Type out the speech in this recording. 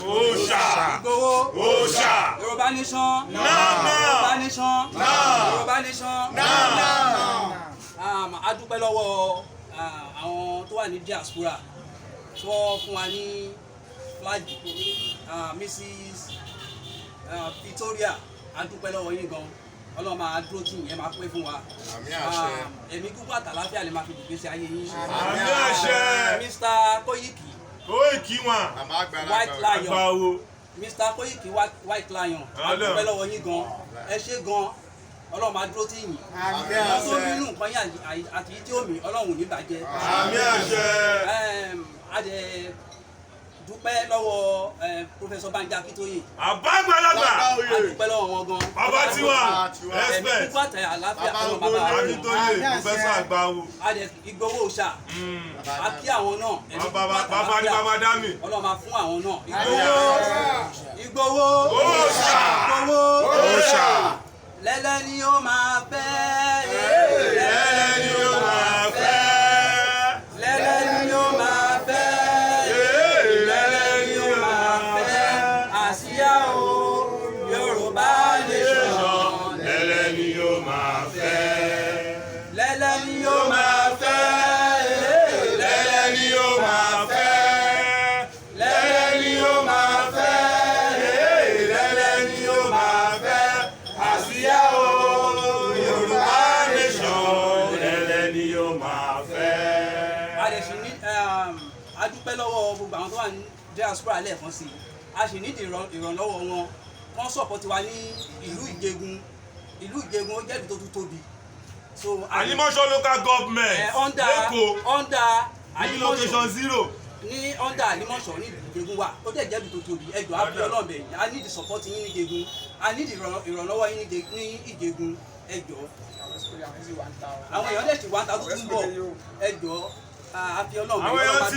Òòṣà. Ìgbòho. Òòṣà. Yorùbá nation. Náà. Yorùbá nation. Náà. Yorùbá nation. Náà. A dúpẹ́ lọ́wọ́ àwọn tó wà ní diaspora tí wọ́n fún wa ní flag. Mrs Victoria, a dúpẹ́ lọ́wọ́ yín gan. Ọlọ́run máa dúró tì yín, ẹ máa pẹ́ fún wa. Àmín àṣẹ. Ẹ̀mí gígùn àtàláfíà lè máa fi dùgbésí ayé yín. Àmín àṣẹ. Mr Koyiki. Koiki wọn. Bàbá àgbàlagbà. White Lion. Àgbàwo. Mr Koyiki, White Lion, a Ọlọ́run. dúpẹ́ lọ́wọ́ yín gan, ẹ ṣé gan. Ọlọ́run máa dúró tì yín. Àmín Wọ́n tó àṣẹ. bínú nǹkan yín àti tí ó mì, Ọlọ́run ò ní bàjẹ́. Àmín àṣẹ. A dẹ̀ dúpẹ́ lọ́wọ́ Professor Banji Akíntóyè. Àbágbàlagbà. A dúpẹ́ lọ́wọ́ wọn gan. Bàbá tiwa. Ẹ̀mí Respect. púpọ̀ àtẹ àlàáfíà, Bàbá Ọlọ́run bàbá Olóyè. wa. Akíntóyè, Professor àgbàwo. A dẹ̀ Ìgbòho Òòṣà, a kí àwọn náà, ẹ̀mí Bàbá púpọ̀ bàbá ní àtàlàáfíà, bàbá dámì. Ọlọ́run máa fún àwọn náà. Ìgbòho, Ìgbòho. Òòṣà. Ìgbòho. Òòṣà. Lẹ́lẹ́ ni ó máa fẹ́. Lẹ́lẹ́ ni ó máa fẹ́. Lẹ́lẹ́ ni ó máa fẹ́. Lẹ́lẹ́ ni ó máa Fẹ́ àsíá o, Yorùbá nation. Lẹ́lẹ́ ni ó máa fẹ́. Lẹ́lẹ́ ni ó máa fẹ́. Lẹ́lẹ́ ni ó máa fẹ́. Lẹ́lẹ́ ni ó máa fẹ́. Lẹ́lẹ́ ni ó máa fẹ́. Àsíá o, Yorùbá nation. Lẹ́lẹ́ ni ó máa fẹ́. A lè ṣì ní a dúpẹ́ lọ́wọ́ gbogbo àwọn tó wà ní diaspora lẹ́ẹ̀kan sí i. A sì nídìí ìrànlọ́wọ́ wọn, wọ́n support wa ní ìlú Ìjẹgun. Ìlú Ìjẹgun, ó jẹ́ ìlú tó tún tóbi, so Àlímọ́ṣọ́ local government. Under Lẹ́kọ̀ọ́. under Ní location Àlímọ́ṣọ́ zero. Ní under Àlímọ́ṣọ́ ní ìlú Ìjẹgun wà, ó dẹ̀ jẹ́ ìlú tó tóbi. Ẹjọ́, á fi Ọlọ́run bẹ̀ yín, a need support yín ní Ìjẹgun, a need ìrànlọ́wọ́ yín ní Ìjẹgun. Ẹjọ́, àwọn èèyàn dẹ̀ sì wá ta tó tún bọ̀. Ẹjọ́, a fi Ọlọ́run bẹ̀ Àwọn yín. èèyàn Ọlọ́run máa ti